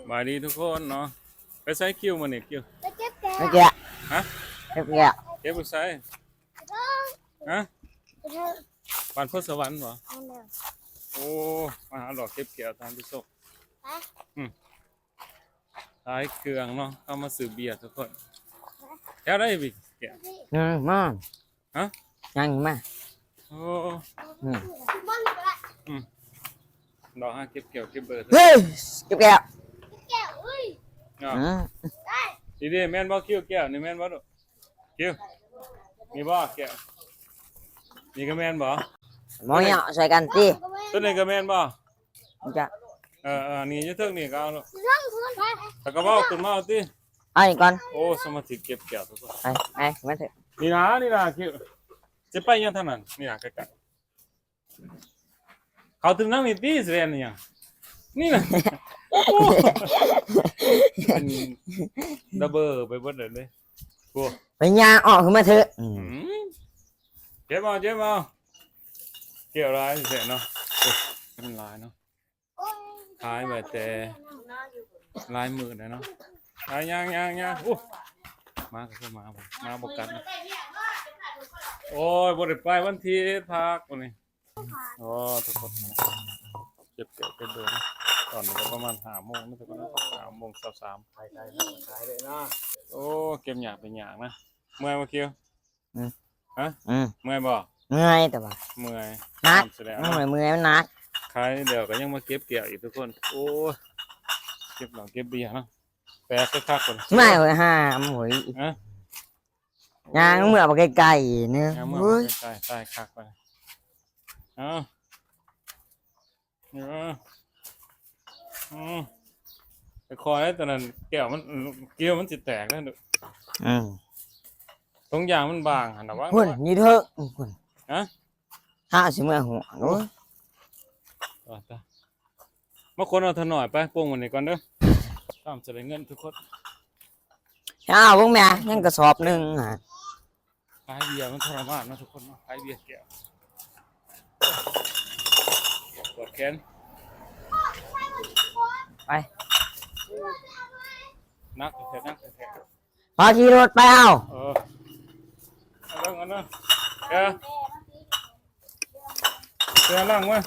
ສະບາຍດີທຸກຄົນເນາະ. ໄປໃສຄິວມື້ນີ້ຄິວ? ໄປເກັບແກະ. ໄປເກັບແກະ. ຮະ? ເກັບແກະ. ເກັບຢູ່ໃສ? ຮະ? ກະເທິງ. ບ້ານໂພນສະຫວັນບໍ? ແມ່ນແລ້ວ. ໂອ້ ມາຫາເລາະເກັບແກະທ່ານຜູ້ຊົມ. ໄປ. ອືມ. ຂາຍເຄື່ອງເນາະ ເຮົາມາຊື້ເບຍທຸກຄົນ. ແຖວໃດບີແກະ? ຍັງມາ. ຮະ? ຍັງມາ. ໂອ້ ອືມ ອືມ ດອກຫາເກັບແກ້ວເກັບເບີ. ເຮີ້ຍ ເກັບແກ້ວ ເກັບແກ້ວ. ເອີ ອືມ ນີ້ເດ້ ແມ່ນບໍ່ຄິວ? ແກ້ວນີ້ແມ່ນບໍ່ລູກ? ຄິວ ນີ້ບໍ່ແກ້ວ? ນີ້ກໍແມ່ນບໍ່? ໝໍເຫຍາະໃສ່ກັນຕິ. ຕົວນີ້ກໍແມ່ນບໍ່? ຈະ ເອີໆ ນີ້ຢູ່ເທິງນີ້ກໍເອົາໂລດ. ແລ້ວກໍເວົ້າຂຶ້ນມາເອົາຕິ. ເອົານີ້ກ່ອນ. ໂອ້ ສະມາທິເກັບແກ້ວທຸກຄົນ. ໄປ ໄປ ມາເຖາະ. ນີ້ນະ ນີ້ນະ ຊິໄປຫຍັງທາງນັ້ນ? ນີ້ນະ ໃກ້ໆ ເຂົ້າເຖິງທາງນີ້ຕິ. ຊິແລ່ນອີຫຍັງ? ນີ້ນະ. ໂອ້ ເປັນລະເບີໄປເບິດເລີຍ. ໂອ້ ໄປຍ່າງອອກຂຶ້ນມາເຖາະ. ອືມ ເກັບເອົາ ເກັບເອົາ. ແກ້ວຫຼາຍແທ້ເນາະ. ໂອ້ ມັນຫຼາຍເນາະ. ຂາຍໄວ້ແຕ່ຫຼາຍມື້ແລ້ວເນາະ. ໄປ ຍ່າງໆໆ. ໂອ້ ໝາກໍຄືໝາ ໝາບໍ່ກັດນະ. ໂອ້ຍ ບໍ່ໄດ້ໄປ ວັນທີເອັດ ພັກມື້ນີ້. ໂອ້ ທຸກຄົນ ເກັບແກ້ວເກັບເບີນະ. ຕອນນີ້ກໍປະມານຫ້າໂມງນະ ທຸກຄົນນະ. ຫ້າໂມງຊາວສາມ. ຂາຍ ຂາຍ ຂາຍເລີຍນະ. ໂອ້ ເກັບຍາກເປັນຍາກນະ. ເມື່ອຍບໍ່ຄິວ? ອືມ ຮະ? ອືມ ເມື່ອຍບໍ່? ເມື່ອຍ ແຕ່ວ່າເມື່ອຍ ໜັກ ເມື່ອຍ ມັນໜັກ. ຂາຍແລ້ວກໍຍັງມາເກັບແກ້ວອີກທຸກຄົນ. ໂອ້ຍ ເກັບເຫຼົ້າເກັບເບຍເນາະ. ແປກຄັກໆ ເພິ່ນ ເມື່ອຍເວີຍ ຫາມ ໂອ້ຍ ຮະ? ຍ່າງເມືອໄປໄກໆເນາະ. ຍ່າງເມືອໄປໄກໆ. ຕາຍຄັກໄປ. ເອົາ ເອີ ອືມ ຄ່ອຍໆ ຕອນນັ້ນແກ້ວມັນ ແກ້ວມັນຊິແຕກແລ້ວ. ອືມ ຖົງຢາງມັນບາງຫັ້ນນະ. ວາງ ພຸ້ນ ນີ້ເທີ ພຸ້ນ. ຮະ? ຫາຊິເມືອຫົວ. ໂອ້ຍ ຕາຍ ຕາຍ. ມາຂົນເອົາເທື່ອໜ້ອຍໄປ ປົງມັນນີ້ກ່ອນເດີ. ຕາມຈະໄດ້ເງິນທຸກຄົນ. ເອົາເບິ່ງແມ່ ຍັງກະສອບໜຶ່ງຫະ. ຂາຍເບຍມັນທໍລະມານເນາະທຸກຄົນເນາະ. ຂາຍເບຍແກ້ວ ປວດແຂນ. ໄປ ໜັກແທ້ໆ ໜັກແທ້ໆ. ພາຂີ່ລົດໄປເອົາ. ເອີ ເອົາເບິ່ງ ເອົາເບິ່ງ. ເອີ ເສື້ອຫຼັງມາ.